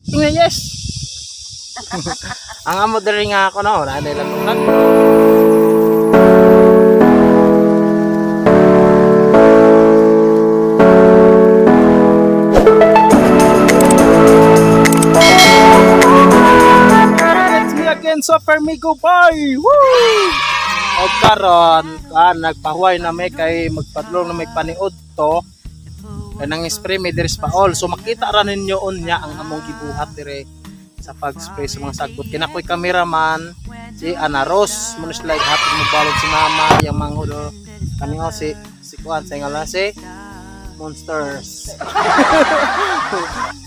Nga yes. Ang amo diri nga ako no, wala na ilang ulan. It's me again, Super Migo Boy! Woo! O karon, nagpahuway na may kay magpadlong na may paniud to. Kay nang spray may diri sa paol. So makita ra ninyo unya ang among gibuhat dire sa pag-spray sa mga sagbot. Kinakoy cameraman si Ana Rose. Mo sila hatod mo balod si mama, yang manghudo. Kani o si si kuan sa ngalan si Monsters.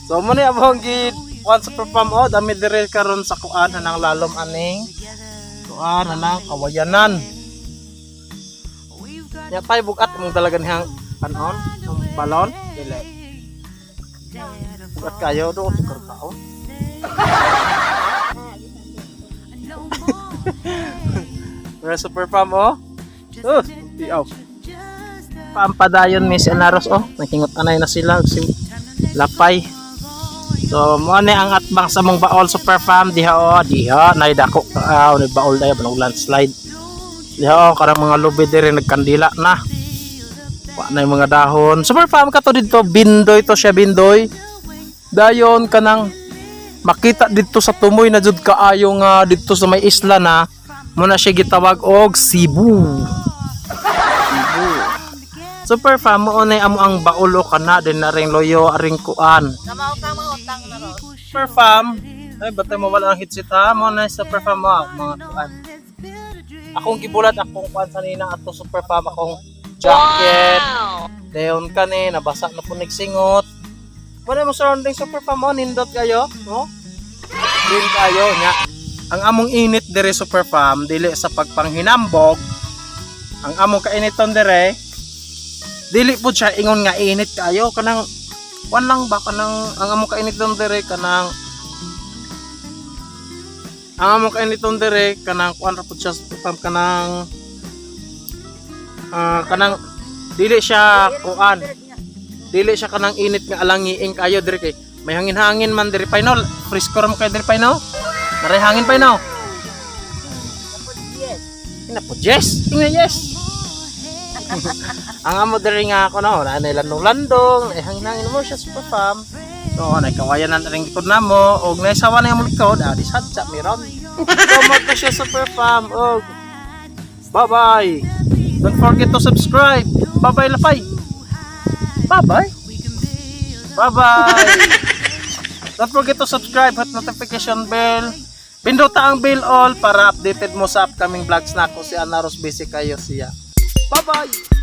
So mo ni among gi kuan sa perform o dami dire karon sa kuan hanang lalom aning kuan hanang kawayanan. Ya pay bugat mong dalagan hang kanon ang balon dili. Bugat kayo do sukar kao. Pero super farm oh. Oh, di off. Pampadayon mi si Anaros oh. Naghingot anay na sila si Lapay. So mo ni ang atbang sa mong baol, super farm, diha oh, diha nay dako ah ni baol dayo banog landslide. Diha oh, karang mga lubi diri nagkandila na. Wa na yung mga dahon. Super farm ka to dito, bindoy to siya, bindoy. Dayon kanang makita dito sa tumoy na jud kaayo nga dito sa may isla na mo na siya gitawag og Cebu. Cebu. Super farm mo na amo ang baol o kana din na ring loyo aring kuan. Kamaw ka mga utang na ro. Super farm. Ay, ba't tayo mawala ang headset ha? Mo na super farm mo, mga kuan. Akong gibulat, akong kuan sa nina ato, super farm, akong jacket. Dayon kani, nabasa na po nagsingot. Wala mo surrounding, super farm mo, nindot kayo, no? Din kayo nya. Ang among init dire, super farm, dili sa pagpanghinambog. Ang among kainiton dire, dili po siya ingon nga init kayo kanang kuan lang ba kanang ang among kainiton dire kanang ang among kainiton dire kanang kuan ra pud siya, super farm, kanang kanang dili siya kuan, dili siya kanang init nga alangiing kayo dire kay may hangin-hangin man dire pa no, presko ra mo kay dire pa no, naray hangin pa no. Yes. Ina po, yes. Ina yes. Ang amo diri nga ako no, wala na landong-landong, ay hangin-hangin mo siya, super farm. So, nagkawayan na rin likod na mo, og naisawa na yung likod, ah, di sadya, meron. So, mo to siya, super farm, og bye-bye. Don't forget to subscribe. Bye-bye, lapay. Bye-bye. Bye-bye. Don't forget to subscribe at notification bell. Pindota ang bell all para updated mo sa upcoming vlogs na ako si Anaros. Busy kayo siya. Bye-bye!